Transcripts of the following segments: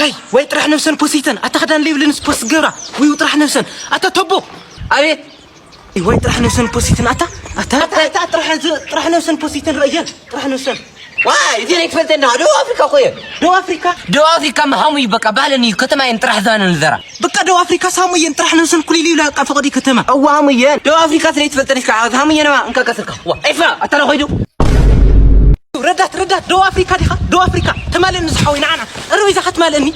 ታይ ወይ ጥራሕ ነብሰን ፖሲተን ኣታ ክዳን ለይብለንስ ፖስት ገብራ ወይ ጥራሕ ነብሰን ኣታ ተቦ ኣቤት ወይ ጥራሕ ነብሰን ፖሲተን ኣታ ኣታ ኣታ ኣታ ጥራሕ ጥራሕ ነብሰን ፖሲተን ረእየን ጥራሕ ነብሰን ዋይ እዚ ናይ ትፈልጠና ደቡብ ኣፍሪካ እኮ እየ ደቡብ ኣፍሪካ ደቡብ ኣፍሪካ መሃሙ እዩ በቃ ባህለን እዩ ከተማ እየን ጥራሕ ዝባነን ዝዘራ በቃ ደቡብ ኣፍሪካ ሳሙ እየን ጥራሕ ነብሰን ኩሊል ይብላ በቃ ፈቐዲ ከተማ እዋ ሃሙ እየን ደቡብ ኣፍሪካ ስለ ይትፈልጠን ኢስካ ሃሙ እየን ዋ እንካ ከስርካ ዋ ኤፍራ ኣታ ዶ ኸይዱ ረዳት ረዳት ደቡብ ኣፍሪካ ዲኻ ደቡብ ኣፍሪካ ተማለኒ ዝሓወይ ንዓና ዕረብ ኢዛ ኸትማለኒ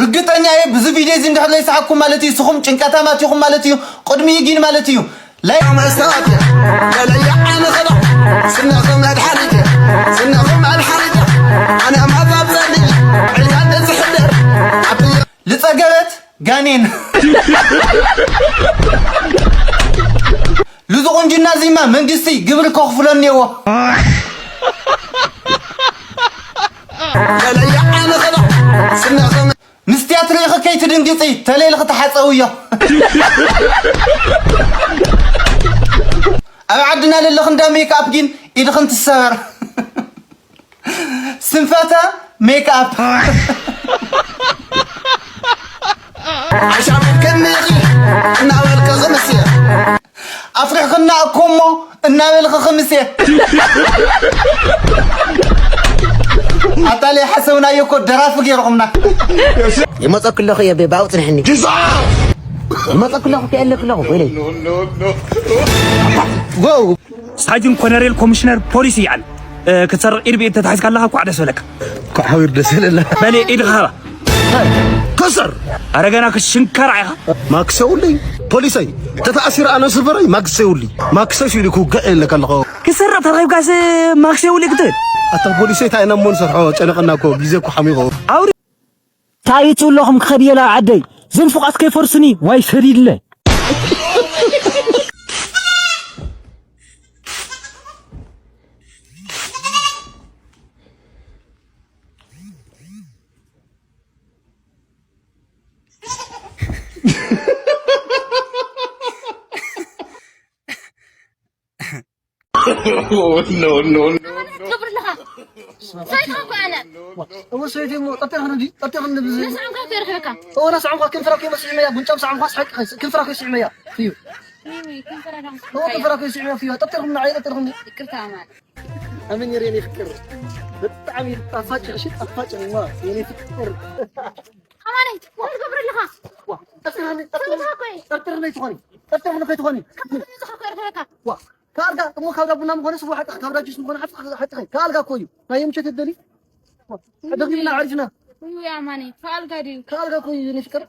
ርግጠኛ እየ ብዚ ቪድዮ እዚ እንድሕር ዘይሰሓቅኩም ማለት እዩ ስኹም ጭንቀታማት ኢኹም ማለት እዩ ቅድሚ ይጊን ማለት እዩ ላይክ መስተዋት ገለያ ዓነ ኸዳ ስነኹም ኣድሓሪት ስነኹም ኣድሓሪት ኣነ ማዛብ ጸሊ ዕልጋን ዝሕደር ልጸገበት ጋኔን ልዚ ቁንጅና እዚማ መንግስቲ ግብሪ ከኽፍሎ እኒዎ መስትያት ርኢኺ ከይትድንግፂ ተለይልኺ ተሓፀውዮ ኣብ ዓድና ለለኺ እንዳ ሜክኣፕ ግን ኢድኽን ትሰበር ስንፈተ ሜክኣፕ ኣሻመልከኒ እናበልከ ክምስየ ኣፍሪሕኽና እኮ እሞ እናበልኺ ክምስየ ኣታ ለይሓሰብናዮ እኮ ደራፊ ገይርኹምና ይመፀኩ ኣለኹ እየ ቤባ ኣውፅንሕኒ ይመፀኩ ኣለኹ ክእለክ ኣለኹ ወይለይ ሳጅን ኮነሬል ኮሚሽነር ፖሊስ እያል ክትሰርቕ ኢድ ብኢድ ተታሒዝካ ኣለኻ እኳዕ ደስ በለካ። እኳዕ ሓዊር ደስ በለና። በል ኢድኻ ሃባ። ከስር ኣረ ገና ክትሽንከር ኢኻ። ማክሰውልይ ፖሊሰይ ተተኣሲረ ኣነ ስፈረይ ማክሰውልይ ማክሰሽ ኢሉ ክውግዕ የለካ ኣለኻ። ክስርቕ ተረኺብካስ ማክሰውልይ ክትብል። ኣታ ፖሊሰይ እንታይ ኢና እሞ ንሰርሖ ጨነቐና እኮ ግዜ እኮ ሓሚቑ። ኣውሪ ታይቱ ኣለኹም ክኸድ እየ ላብ ዓደይ ዝንፉቓት ከይፈርሱኒ ዋይ ሰዲድለ። no, no, no. ትገብር ኣለኻ እንታይ ትኸውን ኣነ እወ ሰበይቲ እሞ ጠርጢርኽኒ ድዩ ጠርጢርኽኒ ብዚ ነስዓምካ ከይረኽበካ እወ ነስዓምካ ክንፍራ ከይመስልመያ ጉንጫም ሰዓምኳስ ሓቂ ክንፍራ ከይስዕመያ እዩ እወ ክንፍራ ከይስዕመያ እዩ ጠርጢርኽኒ ንዓይ ጠርጢርኽኒ ይቅርታ ማለት ኣመን የሬ የኔ ፍቅር በጣም ጣፋጭ እሺ ጣፋጭ ነው የኔ ፍቅር ኣማነይ እንታይ ትገብር ኣለኻ ጠርጢርኽኒ ጠርጢርኽኒ ትኾኒ ጠርጢርኽኒ ከይትኾኒ ካብዛ እሞ ካብ ዳቡና ምኾነ ስዋ ሓጥኺ ካብ ዳጁስ ምኾነ ሓጥኺ ሓጥኺ ከኣልጋ እኮ እዩ ናይ የምቸት ደሊ ደኺምና ዓሪፍና ውይ ኣማኒ ከኣልጋ ድዩ ከኣልጋ እኮ እዩ የኔ ፍቅር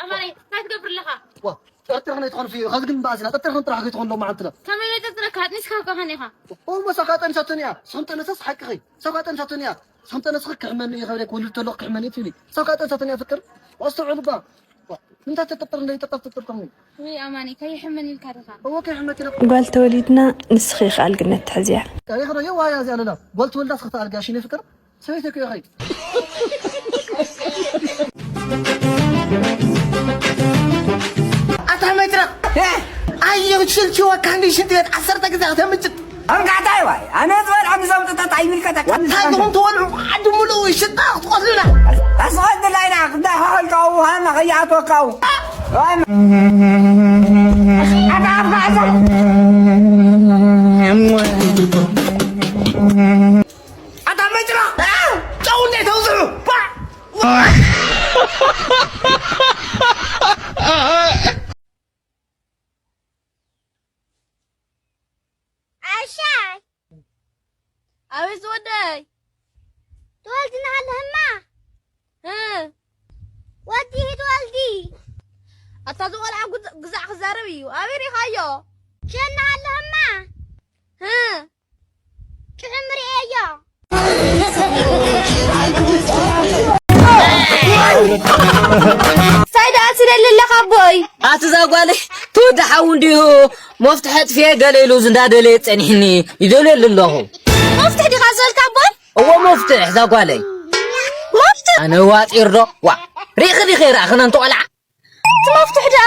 ኣማኒ እንታይ ትገብር ኣለኻ ጠርጥርኽን ኣይትኾን ፍዮ ኻዚ ግን በኣዚና ጠርጥርኽን ጥራሕ ከይትኾን ሎማዓንቲ ላ ከመይ ለጠርጥረካ ኣጥኒስካ እኮ ኸን ኢኻ ኦሞ ሳኻ ጠንሳቶን እያ ስኽም ጠነሰስ ሓቅኺ ሳኻ ጠንሳቶን እያ ስኽም ጠነስኺ ክሕመኒ እዩ ኸብደ ክውልድ ተሎ ክሕመኒ እዩ ትብሊ ሳኻ ጠንሳቶን እያ ፍቅር ኣስተውዕል እባ እንታይ ተጠርጥር እንደ ይጠርጠር ተጠርጥርኒ ውይ ኣማኒ ከይሕመኒ ኢልካ ዲኻ እወ ከይሕመቲ ጓል ተወሊድና ንስኺ ኢኺ ኣልግነት ትሕዝያ። ሪኽዶ የዋያ እዚኣ ለላ ጓል ተወልዳ ስኽቲ ኣልጋ ሽኒ ፍቅር ሰበይተይ እኮ ኢኺ። ኣታ መድረኽ ኣየው ሽልችወካ እንዲ ሽንት ቤት ዓሰርተ ግዜ ከተምጭጥ ኣንቃዕታይ ዋይ ኣነ ዝበልዖ ንዘምጥታት ኣይምልከተካ ታግኹም ትወልዑ ዓዲ ሙሉእ ሽጣ ክትቆስሉና ኣስቐድላ ኢና ክዳሓኸልካው ውሃና ከይኣትወካው ኣታ መጭራ ጨው እንዴት ተውፅዑ ዓሻይ ኣቤት ዝወደይ ትወልዲ ናሃለህማ እ ወዲ ትወልዲ ኣታ ዝቆልዓ ግዛዕ ክዛረብ እዩ ኣበይ ሪኻዮ ሸናሃለህማ እ ጭዕም ርእየዮ እንታይ ደኣ ትደሊ ኣለኻ ኣቦይ? ኣቲ እዛ ጓለይ ትወዲ ሓው እንዲሁ መፍትሒ ኣጥፊኤ ገለ ኢሉ እንዳደለየ ጸኒሕኒ ይደልየሉ ኣለኹ። መፍትሒ ዲኻ ዝበልካ ኣቦይ? እወ መፍትሒ እዛ ጓለይ። መፍትሒ? ኣነ ዋጢር ዶ? ዋእ ሪእኺ ዲኺ ርኣኽን ኣንቲ ቆልዓ? እቲ መፍቱሕ ደኣ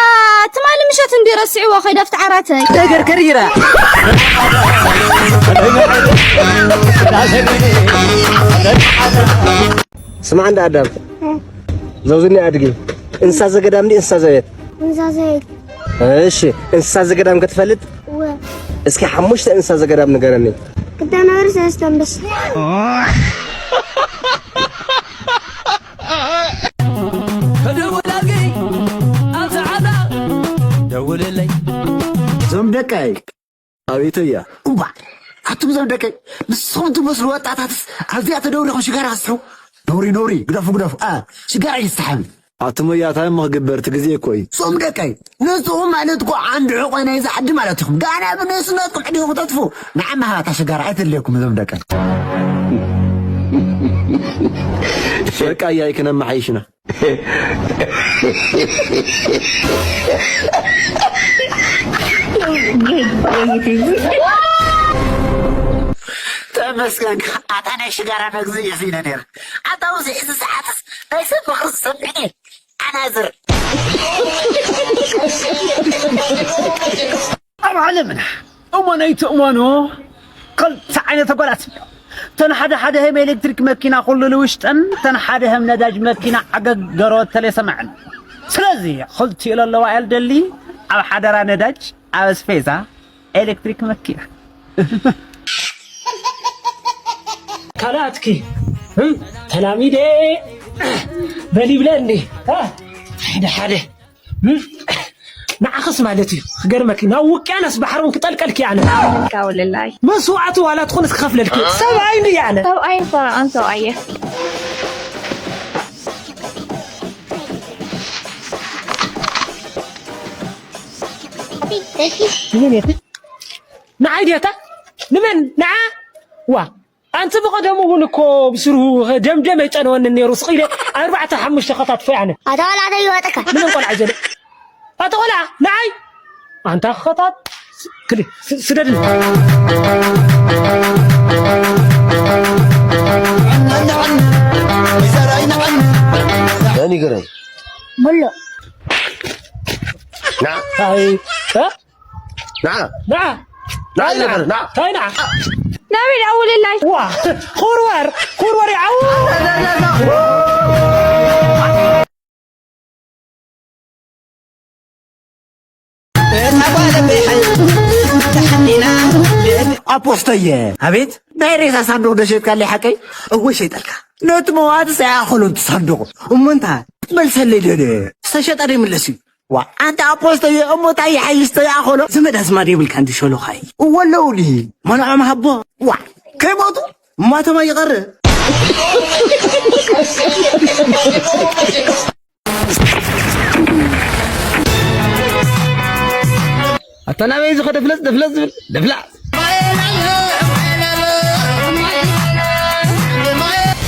ትማሊ ምሸት እንዲ ረሲዕዎ ከይደ ኣብቲ ዓራተይ። ነገር ከሪራ። ስማዕ እንዳ ኣዳም፣ ዘውዝኒ ኣድጊ፣ እንስሳ ዘገዳም ድዩ እንስሳ ዘቤት? እንስሳ ዘቤት። እሺ፣ እንስሳ ዘገዳም ክትፈልጥ? እወ። እስኪ ሓሙሽተ እንስሳ ዘገዳም ንገረኒ። ክልተ ነብሪ፣ ሰለስተ ኣንበሳ። ተደውል ኣድጊ ኣብዛ ዓዳ ደውልለይ። እዞም ደቀይ ኣቤተያ። እዋ፣ ኣቱም እዞም ደቀይ፣ ንስኹም ትመስሉ ወጣታትስ ኣብዚኣ ተደውሊኹም ሽጋራ ክስሕቡ? ነውሪ፣ ነውሪ፣ ግደፉ፣ ግደፉ። ኣ፣ ሽጋራ ይስሓብ። ኣቱም እያ፣ እንታይ እሞ ክግበር፣ እቲ ግዜ እኮ እዩ። እዞም ደቀይ፣ ንስኹም ማለት እኮ ዓንዲ ሕቆ ናይዛ ዓዲ ማለት ኢኹም። ጋና ብንእስነትኩም ዕድሜኹም ተጥፉ። ንዓማ ሃባ እታ ሽጋራ ኣይተድልየኩም እዞም ደቀይ። በቃ እያ፣ ኣይክነመሓይሽና። ተመስገን፣ ኣታ ናይ ሽጋራ መግዝኢ እየ ነይረ። ኣታ ውዚ እዚ ሰዓትስ ናይ ሰብ ምኽሪ ዝሰምዕኒ ኣናዝር። ኣብ ዓለምና እሞ ናይቲ እዋኑ ክልተ ዓይነት ኣጓላት ኣሎ። እተን ሓደ ሓደ ህም ኤሌክትሪክ መኪና ኩሉ ልውሽጠን፣ እተን ሓደ ህም ነዳጅ መኪና ዓገገሮ ተለይ ሰማዕን። ስለዚ ክልቲኡ ለለዋ እያ ልደሊ፣ ኣብ ሓደራ ነዳጅ፣ ኣብ ኣስፌዛ ኤሌክትሪክ መኪና። ካልኣትኪ እም፣ ተላሚደ በሊብለኒ፣ እ፣ ሓደ ሓደ ንዓኽስ ማለት እዩ ክገርመኪ፣ ናብ ውቅያኖስ ባሕሪ እውን ክጠልቀልኪ ኣነ። ካውልላይ። መስዋዕቲ ዋላ ትኾንስ ክኸፍለልኪ። ሰብኣይ እንድየ ኣነ። ሰብኣይ እኮ ኣን ሰብኣየ። ንመን እያ? ንዓይ ድያታ? ንመን? ንዓ? ዋ። ኣንቲ ብቐደሙ እውን እኮ ብስሩ ደምደም ኣይጠነወንን ነይሩ። ስቕ ኢለ ኣርባዕተ ሓሙሽተ ከታትፎ ኣነ። ኣታ ቆልዓ እንታይ ይዋጠካ? ምንም ቆልዓ ዘለ። ኣታ ቆልዓ፣ ንዓይ? ኣንታ ከታት፣ ክሊ፣ ስ-፣ ስደድኒ። መን ይገረም? ብሎ። ና። ኣይ፣ እ? ና። ና። ና፣ ና። ይዘበር፣ ና። ታይ ና። ናበይ ደውልላይ? ዋ፣ ኹርወር፣ ኹርወር ይዓው። ኣፖስቶየ፣ ኣቤት። ናይ ሬሳ ሳንዱቕ ዶ ሸጥካለይ ሓቀይ? እወ ሸይጠልካ። ነቲ መዋቲ ሳይኣኸሎ እቲ ሳንዱቕ። እሞ እንታ መልሰለይ ደለ። ዝተሸጠ ዶ ይምለስ እዩ? ዋ፣ ኣንታ ኣፖስቶየ፣ እሞ እንታይ ይሓይሽ ተይኣኸሎ? ዘመድ ኣዝማድ የብልካ እንዲ ሸሎኻይ። እወ ኣለውኒ። መናዖም ሃቦ። ዋ፣ ከይሞቱ እማቶም ኣይቐረ። ኣታ ናበይ ዝኸደ ፍለጥ፣ ደፍለጥ ዝብል፣ ደፍላጥ።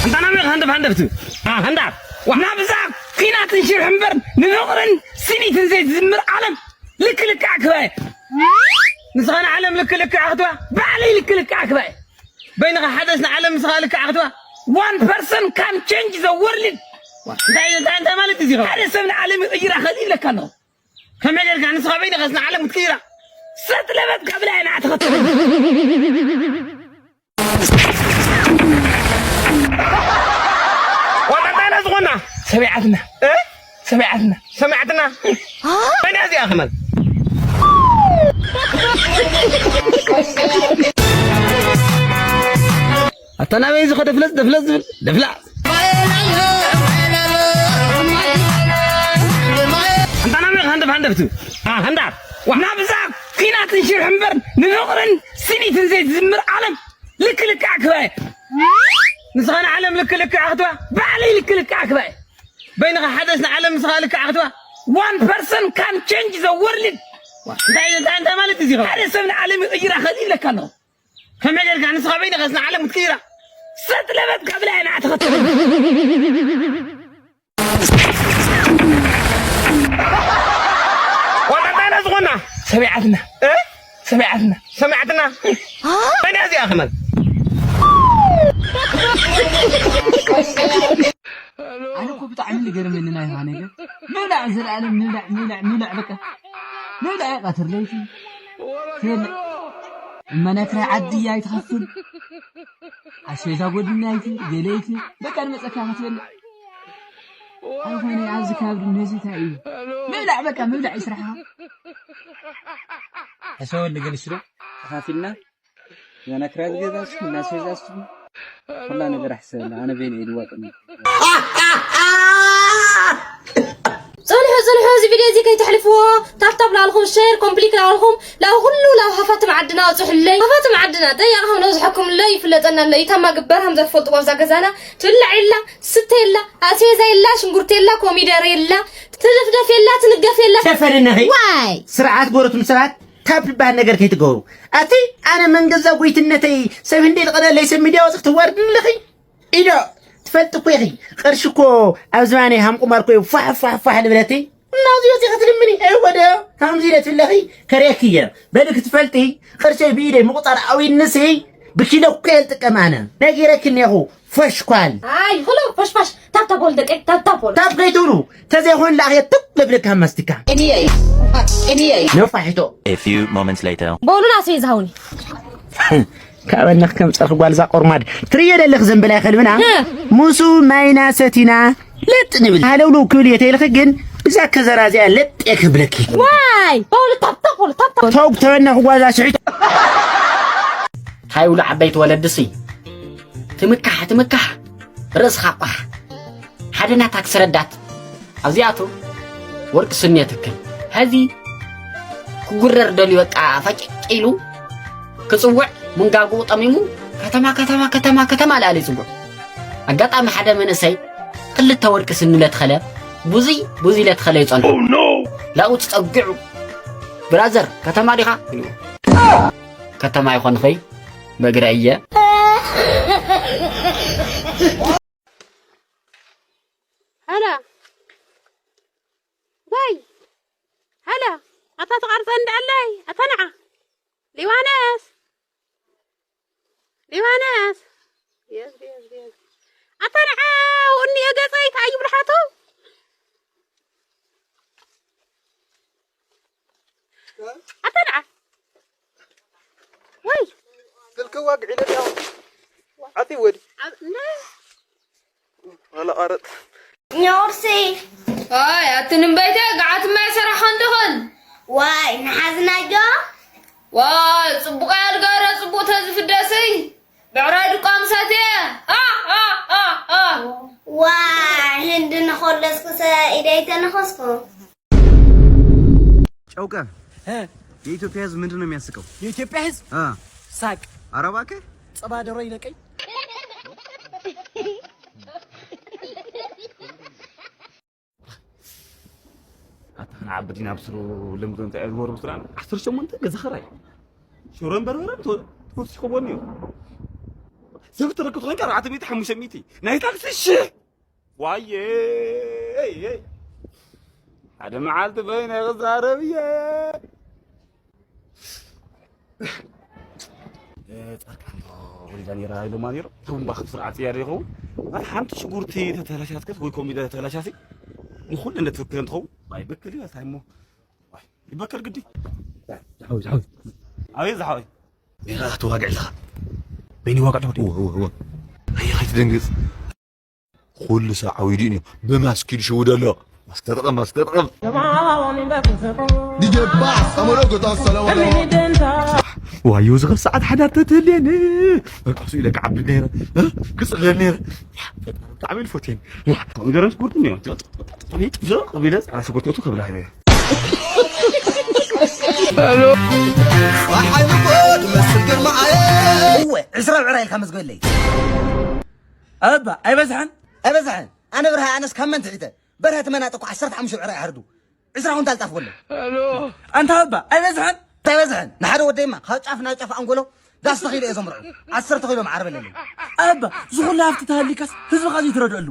ኣንታ ናበይ ሃንደፍ፣ ሃንደፍ ትብል? ኣ፣ ሃንዳፍ። ዋ፣ ናብዛ ኲናትን ሽርሒ እምበር ንፍቕርን ስኒትን ዘይትዝምር ዓለም ልክልክ ኣክባየ። ንስኻ ንዓለም ልክልክ ኣኽትዋ፣ ባዕለይ ልክልክ ኣክባየ። በይንኻ ሓደስ ንዓለም ንስኻ ልክዕ ኣኽትዋ። One person can change the world። እንታይ፣ እንታይ፣ እንታይ ማለት እዚ ኸ? ሓደ ሰብ ንዓለም ይቕይራ ኸል ይብለካ ኣለኹ። ከመይ ጌርካ ንስኻ በይንኻስ ንዓለም ክትቅይራ? ሰጥ ለበጥ ካብላ እያ ንዓ ተኸተል። ዋላ እንታይ ኢና ዝኾና? ሰሚዓትና። እ? ሰሚዓትና። ሰሚዓትና። መን እያ እዚኣ ከማን? ኣታ ናበይ ዝኸደ ፍለጥ፣ ደፍለጥ ዝብል፣ ደፍላጥ። ኣንታ ናበይ ሃንደፍ፣ ሃንደፍ ትብል? ኣ፣ ሃንዳፍ። ዋ፣ ናብዛ ኲናትን ሽርሒ እምበር ንፍቕርን ስኒትን ዘይትዝምር ዓለም ልክልክ ኣክባየ። ንስኻ ንዓለም ልክልክ ኣኽትዋ፣ ባዕለይ ልክልክ ኣክባየ። በይንኻ ሓደስ ንዓለም ንስኻ ልክዕ ኣኽትዋ። One person can change the world። እንታይ፣ እንታይ፣ እንታይ ማለት እዚ ኸ? ሓደ ሰብ ንዓለም ይቕይራ ኸል ይብለካ ኣለኹ። ከመይ ጌርካ ንስኻ በይንኻስ ንዓለም ክትቅይራ? ሰጥ ለበጥ ካብላ እያ ንዓ ተኸተል። ዋላ እንታይ ኢና ዝኾና? ሰሚዓትና። እ? ሰሚዓትና። ሰሚዓትና። መን እያ እዚኣ ከማን? ኣነ እኮ ብጣዕሚ ዝገርመኒ ናይ ፋና ነገር ምብላዕ፣ ዘላለም ምብላዕ፣ ምብላዕ፣ ምብላዕ፣ በቃ ምብላዕ። ቀትር ለይቲ ትበልዕ፣ እመነክረ ዓዲ እያ ኣይትኸፍል፣ ኣስቤዛ ጎድና ይቲ ገለ ይቲ በቃ ንመፀካ ክትበልዕ። ኣይኮነ ኣብዚ ካብ ድነዚ እንታይ እዩ ምብላዕ፣ በቃ ምብላዕ እዩ ስራሕኻ። ሕሰበሉ ግን እሺ ዶ? ተኻፊልና እዛ ናይ ክራይ ገዛ እስኪ፣ እናስቤዛ እስኪ፣ ኩላ ነገር ኣሕስበላ። ኣነ በይነ እየ ድዋጥም። ጽንሑ ጽንሑ፣ እዚ ቪድዮ እዚ ከይተሕልፍዎ። ታብታብ ላልኹም፣ ሼር ኮምፕሊት ላልኹም፣ ላብ ኩሉ ላብ ሃፋትም ዓድና ኣውጽሑለይ። ሃፋትም ዓድና ጠያቕኹም ነብዝሐኩምለይ፣ ይፍለጠናለይ። ይታማ ግበር ሃምዛ ትፈልጥዋ ኣብዛ ገዛና ትብላዕ የላ፣ ስተ የላ፣ ኣስቤዛ የላ፣ ሽንጉርቲ የላ፣ ኮሚደረ የላ፣ ትድፍደፍ የላ፣ ትንገፍ የላ። ተፈለነኺ ዋይ ስርዓት ጎረቱም ሰባት ካብ ዝበሃል ነገር ከይትገብሩ። ኣቲ ኣነ መን ገዛ ጎይትነተይ ሰብ ህንደይ ልቐደለይ ሰብ ሚድያ ወፅእ ክትዋርድኒ ኣለኺ? ኢዶ ትፈልጥ እኮ ኢኺ። ቅርሺ እኮ ኣብ ዝባነይ ሃም ቁማር እኮ እዩ ፋሕ ፋሕ ፋሕ ልብለቲ። እናዚ ወፂ ክትልምኒ እወደ ከምዚ ኢለ ትብለኺ ከርእየኪ እየ። በሊ ክትፈልጢ ቅርሸይ ብኢደይ ምቁፃር ኣዊንሲ ብኪሎ እኮ እየ ዝጥቀም ኣነ። ነጊረኪ እኒኹ ፈሽኳል። ኣይ ኹሎ ፈሽፋሽ ታብታብ በሉ ደቀይ ታብታብ በሉ። ታብ ከይትብሉ ተዘይኮን ለኣኽየ ትብ ለብለካ ማስቲካ። ቅንየይ ቅንየይ ነፋሒቶ። A few moments later. በሉና ኣስቤዛ ሃውኒ። ካበነኽ ከም ጸርፊ ጓል እዛ ቆርማድ ትርእዮ ደለኽ ዘንበላይ ከልብና ሙሱ ማይና ሰቲና ለጥ ንብል ሃለውለው ክብል እየ ተይልኺ ግን ብዛ ከዘራ እዚኣ ለጥ እየ ክብለኪ። ዋይ በሉ ታብታብ በሉ ታብታብ። ተው ተበነኽ ጓዛ ሽሒት። ሃይ ውሉ ዓበይቲ ወለድሲ ትምካሕ ትምካሕ ርእስኻ ቋሕ ሓደ ናታ ክስረዳት ኣብዚኣቱ ወርቂ ስኒ የትክል። ሐዚ ክጉረር ደልዩ በቃ ፈጭጭ ኢሉ ክጽውዕ ምንጋጉ ጠሚሙ ከተማ ከተማ ከተማ ከተማ ላለ ይጽውዕ። ኣጋጣሚ ሓደ መንእሰይ ክልተ ወርቂ ስኒ ለትኸለ ቡዙይ ቡዙይ ለትኸለ ይጸንሑ። ላኡ ተጸጊዑ ብራዘር ከተማ ዲኻ ኢልዎ። ከተማ ይኾንኸይ በእግረ እየ። ሃላ ዋይ ሃላ ኣታ ትቐርፀ እንዳለይ ኣታ ንዓ ሊባነስ ሊባነስ ኣታ ንዓ ውኒ የገፀይ ታይ ይብልሓቱ ኣታ ንዓ ወይ ስልኪ ዋግዒ ለዳው ዓፂ ወዲ እንደ ወላ ቀረጥ ኛውርሲ ኣይ ኣቲ ንበይተ ገዓት ማይ ሰራሓ እንድኽን ዋይ ንሓዝናዮ ዋይ ጽቡቕ ያልጋረ ጽቡቕ ተዝፍደስይ ብዕራይ ድቋም ሰትየ ዋይ ህንዲ ንኸለስኩሰ ኢደይ ተነኸስኩ ጨውቀ የኢትዮጵያ ህዝብ ምንድን ነው የሚያስቀው? የኢትዮጵያ ህዝብ እ ሳቅ። ኧረ እባክህ ጸባ ደሮ ይለቀኝ። ኣታ ንዓቢ ዲና ብስሩ ልምዶ እንታይ ዝወሩ ብስራን ዓሰርተ ሸሞንተ ገዛ ኸራይ ሽሮን በርበረን ተወሲኽዎን እዩ። ሰብ ትረክብ ኮይንካ ኣርባዕተ ሚእቲ ሓሙሽተ ሚእቲ ናይ ታክሲ ሽሕ ዋየ ሓደ መዓልቲ በይነ ክዛረብ እየ። ጻድቃን ወሊዳ ነይራ ኢሎማ ነይሮም። እቶም ባኽ ስርዓት እያ ዶ ይኸውን? ማለት ሓንቲ ሽጉርቲ ተተላሻትከስ ወይ ኮሚደረ ተተላሻሲ ንኹሉ እንደ ትፍክር እንትኸውን ዋይ ብክል ይበልታ እሞ ዋይ ይበከል ግዲ። ዝሓወይ ዝሓወይ ኣቤት ዝሓወይ ሜራ ክትዋግዕ ኢልኻ በይኒ ዋግዕ ዶ እወ እወ እወ ኣየ ከይትደንግፅ ኩሉ ሰብ ዓዊዱ እዩ ብማስክ ይሽውድ ኣሎ ማስክ ተጠቐም ማስክ ተጠቐም ዲጀ ባስ ኣመለከታ ሰላም ዋዮ ዝኸፍ ሰዓት ሓዳር ተትህልየኒ በቃ ሱ ኢለ ክዓብድ ነይረ ክፅለል ነይረ ብጣዕሚ ኢሉ ፈትየኒ ኮሚደረን ሽጉርትን እዮም ጥፍጥፍ ኢለ ፃዕዳ ሽጉርቲ እቱ ከብላ ሓይልኮ ትመስል ግርማዓየ እወ ዕስራ ብዕራ ኢልካ መዝገበለይ ኣበባ ኣይበዝሐን ኣይበዝሐን ኣነ ብርሃ ኣነስ ካብ መን ትሒተ በርሀ ትመናጠ እኮ ዓሰርተ ሓሙሽተ ብዕራ ይሃርዱ ዕስራ ኩንታል ጣፍ ወለ ኣንታ ኣበባ ኣይበዝሐን እንታይ በዝሐን ንሓደ ወደይማ ካብ ጫፍ ናብ ጫፍ ኣንጎሎ ዳስ ተኺሉ እየ ዘምርዑ ዓሰርተ ኪሎ መዓር በለለይ ኣበባ ዝኹሉ ሃፍቲ ተሃሊካስ ህዝብኻ ዘይትረድአሉ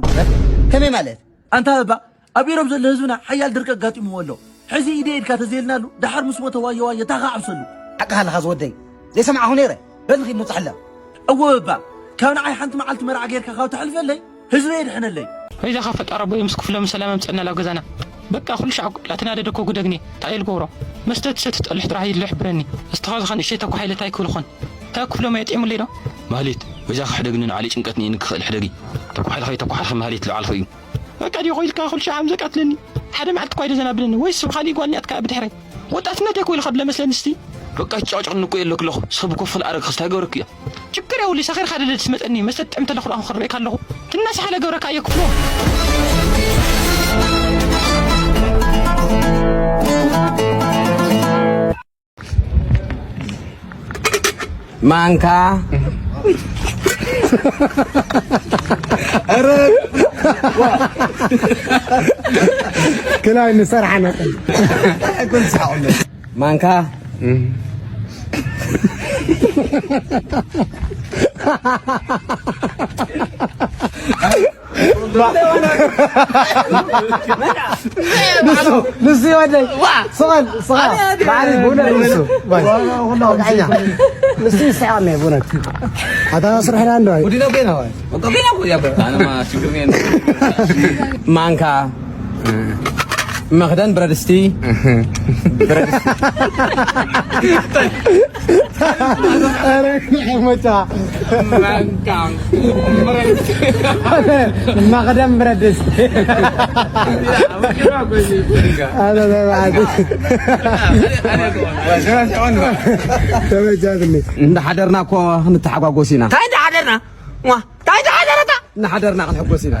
ከመይ ማለት ኣንታ ኣበባ ኣብ ኢሮብ ዘሎ ህዝብና ሓያል ድርቂ ኣጋጢምዎ ኣሎ። ሕዚ ኢደ ኢድካ ተዘይልናሉ ደሓር ምስ ሞተ ዋየ ዋየ ታኻ ዓብሰሉ። ሓቅኻ ኣለኻ ዝወደይ ዘይሰማዕኹ ነይረ በል ንኺድ ንውፅሐላ። እወ እባ ካብ ንዓይ ሓንቲ መዓልቲ መርዓ ጌርካ ካብ ተሕልፈለይ ህዝበይ የድሕነለይ። በይዛኻ ፈጣሪ ኣቦይ ምስ ክፍሎም ሰላም ኣምፀና ላብ ገዛና። በቃ ኩሉ ሻዕ ላተናደደ እኮ ጉደግኒ። እንታይ እየ ልገብሮ? መስተ ትሰቲ ትጠልሕ ጥራሕ እዩ ልሕብረኒ። እስኻ ዝኸን እሸይ ተኳሓ ኢለ እንታይ ክብል ኾን? እንታይ ክፍሎም ኣየጥዕሙለይ ዶ? ማህሌት፣ በይዛኻ ሕደግኒ ንዓለይ ጭንቀት ንእኒ ክኽእል ሕደጊ። ተኳሒልኻ ይተኳሓልኺ ማህሌት ልዓልኺ እዩ። በቃ ድዮ ኮይልካ ኩሉ ሻዕ ኣምዘቃትለኒ። ሓደ መዓልቲ እኳ ይደዘናብለኒ። ወይስ ብኻሊእ ጓል እኒኣትካ ብድሕረይ? ወጣትነት እየ ኮይልካ ብለመስለኒ እስቲ። በቃ ጨቅጨቅኒ እኮ የለክ ኣለኹ። ሰብ ኮፍ ክል ኣረግ ክስታይ ገብረክ እያ። ችግር የብሉ፣ ሰኺርካ ደደድ ትመጸኒ፣ መስተ ትጥዕም ተለኹ ደኣ ክርእየካ ኣለኹ። ትናስሓ ለገብረካ እየ ክፍሎ። ማንካ። ክላይ ንሰርሓ ነጥን። ማንካ። ንሱ፣ ንሱ ይወደይ። ስቐል፣ ስቐል። ባዕሪ፣ ብእውነት ንሱ። ባይ። ንሱ ይስሕቐኒ፣ ብእውነት። ኣታ ስርሕና እንዶ። ማንካ። መኽደን ብረድስቲ። ብረድስቲ። ኧረ፣ ሞጫ። መኽደን ብረድስቲ። ኣረ፣ በባዕቲ። ተመቻትኒ። እንዳሓደርና እኮ ክንተሓጓጎስ ኢና። እንታይ እንዳሓደርና? ዋ፣ እንታይ እንዳሓደረታ? እናሓደርና ክንሕጎስ ኢና።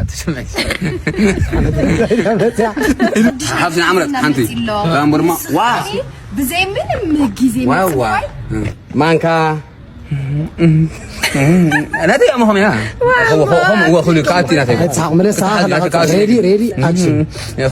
ሓብቲ ንዓምረት ሓንቲ። እዛ እምበር ድማ፣ ዋ። ብዘይ ምንም ግዜ ዋው፣ ዋ። ምጽዋይ። ማንካ። ናተይ እያ መኾም እያ። ኸም-፣ ኸም-፣ ኸም-፣ ወኹሉ ከኣቲ ናተይ። ኣይትስሓቕ፣ ምለሳ፣ ናተይ ከኣቲ። ሬዲ፣ ሬዲ፣ ኣክሽን። እም፣ እያ።